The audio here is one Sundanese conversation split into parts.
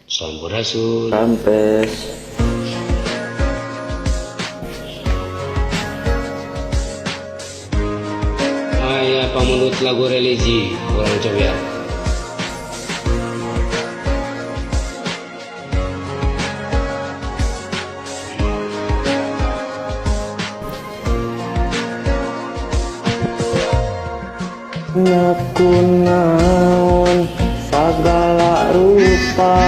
Sampurasun. Rampes. Aya pamundut lagu religi urang cobian. Kunaon sagala rupa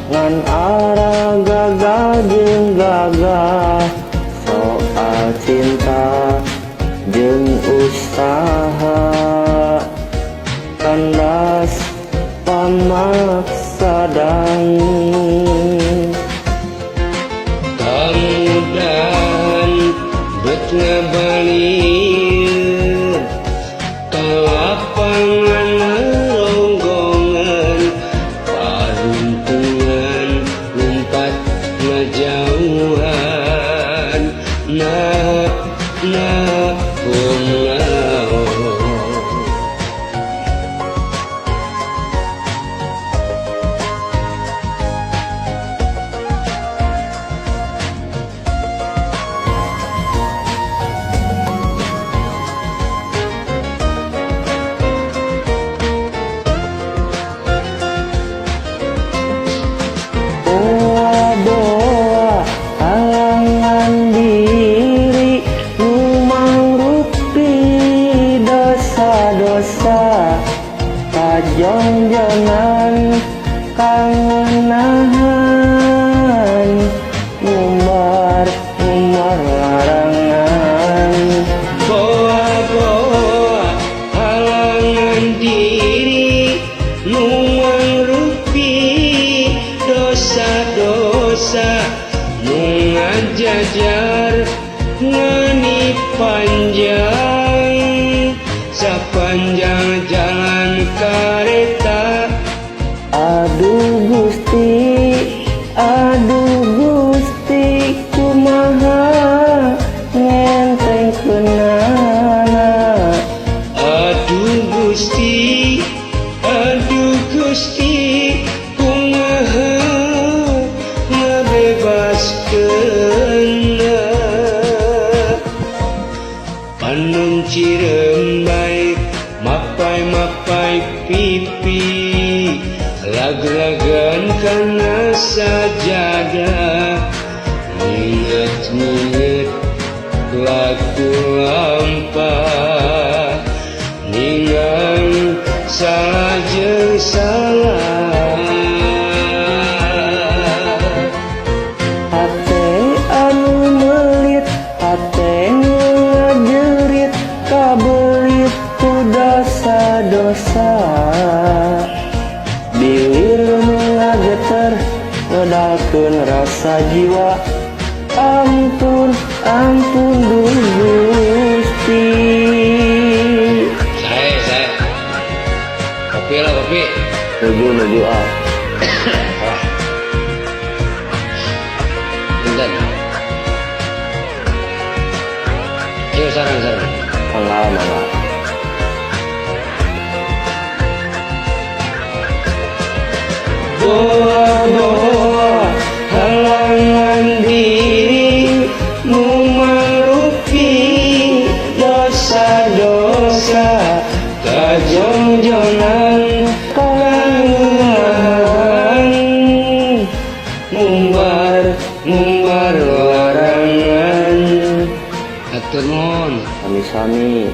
ngan arah gagah jeung gagah soal cinta jeung usaha kandas pamaksa dangu. Kamudahan bet ngabalir ka lapangan ronggongan paruntungan lumpat ngajauhan nah nah kunaon. Boa-boa halangan diri nu mangrupi dosa-dosa kajongjonan kangenahan ngumbar ngumbar larangan. Boa-boa halangan diri nu mangrupi dosa-dosa nu ngajajar ngani panjang sapanjang jalan kareta. Aduh Gusti, aduh Gusti, kumaha ngentengkeunana. Aduh Gusti, aduh Gusti, kumaha ngabebaskeunna. Panon cirembay mapay-mapay pipi lag-lagan kana sajadah nginget-nginget laku lampah ningang salah jeung salah. Hate anu melit, hate nu ngajerit, kabelit ku dosa-dosa. Biwir nu ngageter, ngedalkeun rasa jiwa. Ampun, ampun duh Gusti. Saya kopi lah, kopi. Nuju, nuju ah. Wah. Bentar. Ayo sarang sarang. Mangga, mangga. Boa-boa halangan diri nu mangrupi dosa-dosa kajongjonan kangenahan ngumbar ngumbar larangan. Hatur nuhun. Sami-sami.